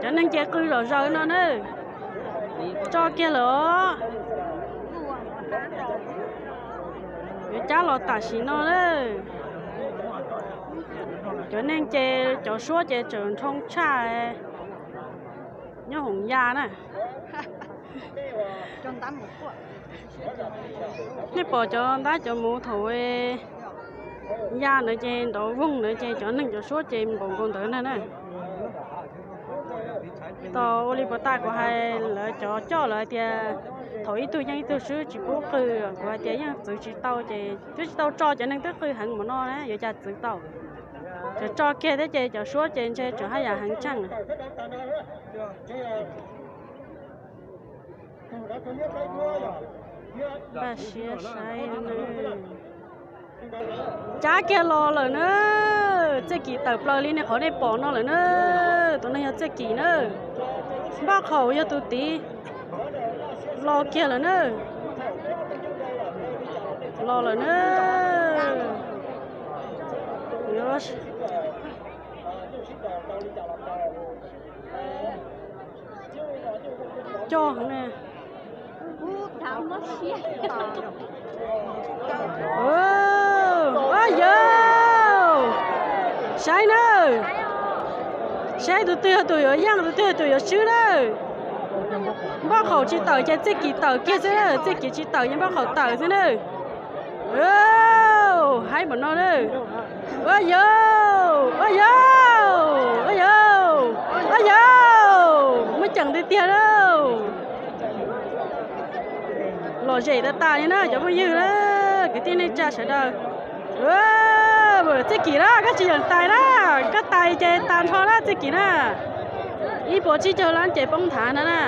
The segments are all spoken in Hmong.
Cov neeg ces qw zom zaws no na. Tso kiag lawm os. Yuav cab los tam sim no na. Cov neeg ces cov suab ces tseem nrhoo tshaj nyob hoom ya na. Nej pom cov ntab cov muv thaum ya ntawd ces nrov voog ntawd ces cov neeg cov suab ces npaum nkaus ntawd na na. Tos ua li puas tas kuv hais lawv cov coj lawv hais tias thaum ib tug yeej ib tug swb tsis pub qw, kuv hais tias yeej txwv tsis tau ces twb tsis tau tso cov neeg twb qw heev npaum no na yuav cas txwv tau. Cov tso kiag thiab ces cov suab ces ntshe tseem haj yam heev tshaj. Npaj siab saib. Cab kiag los lawm na. Txiaj Kim tawm plaws li nej qhov nej pom no lawm na. Tus no yog Txiaj Kim na. Npaj Qhaum yog tus tid. Los kiag lawm na. Los lawm na. Coj heev ne. Yawg, saib na, saib tus twg yog tus yuav yeej, tus twg yog tus yuav swb na. Npaj Qhaum tsis tawm ces Txiaj Kim tawm kiag xwb na, Txiaj Kim tsis tawm ces Npaj Qhaum tawm xwb na. Haib npaum no na. Yawg, yawg, yawg, yawg, muaj ceem tiag tiag lauj. Lom zem tas tas li na cov phooj ywg na, kwv tij neej tsa sawv daws. Txiaj Kim na, koj tsis yeem tais na, koj tais ces tas nrho na Txiaj Kim na. Ib puas tsib caug lab ces poob nthav na na.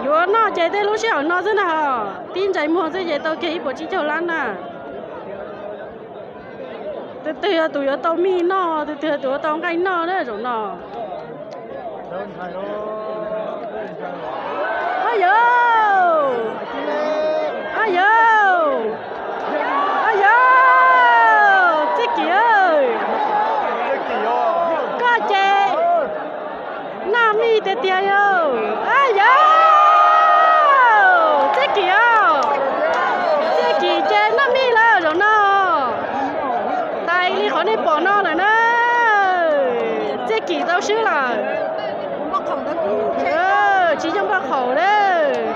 Yuav noj ces tej lub sij hawm no xwb na, tib ntsais muag xwb ces tau kiag ib puas tsib caug lab na. Tus twg yog tus yuav tau mij noj, tus twg yog tus yuav tau nqaij noj na zaum no. Yawg, yawg, yawg, Txiaj Kim, koj ces noj mij tiag tiag yawg. Yawg, Txiaj Kim, Txiaj Kim ces noj mij lawm zaum no. Tais li qhov nej pom no lawm na. Txiaj Kim tau swb lawm. Tsis yog Npaj Qhaum na.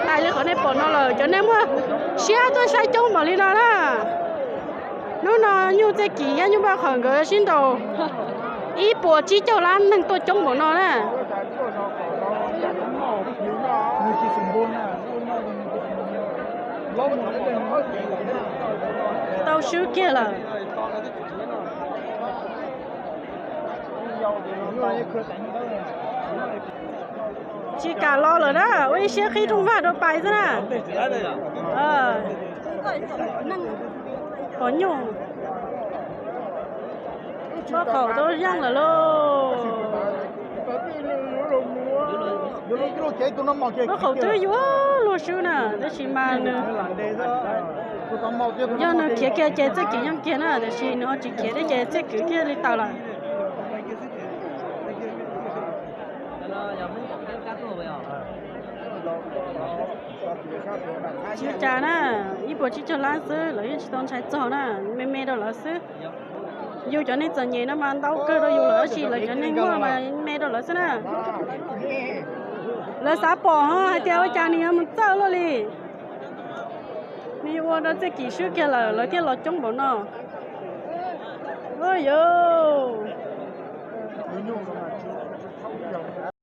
Tais li qhov nej pom no lawm, cov neeg muaj siab tuaj saib coob npaum li no na. Hnub no nyuj Txiaj Kim thiab nyuj Npaj Qhaum nkawd sib nraus ib puas tsib caug lab neeg tuaj coob npaum no na. Tau swb kiag lawm. Tsis kam los lawm na, ua ib siab qhib rooj vag rau pais xwb na. Pom nyuj, Npaj Qhaum tau yeej lawm lauj. Npaj Qhaum twb yuav luag swb na, tab sis mas nws yog nws khiav kiag ces Txiaj Kim yeej kiag na, tiam sis nws ho tsis khiav thiab ces Txiaj Kim thiaj li tawm lawm. Tsis cas na, ib puas tsib caug lab xwb lawv yeej tsis tau ntshai txog na, me me rau lawv xwb. Yus cov neeg txom nyem no mas ntau kawg rau yus lawm, tab sis lawv cov neeg muaj mas me rau lawv xwb na. Lawv xav pom hais tias ua cas nws yuav mus txawj luaj li. Nws yuav ua rau Txiaj Kim swb kiag lawm lawv thiaj los coob npaum no. Yawg,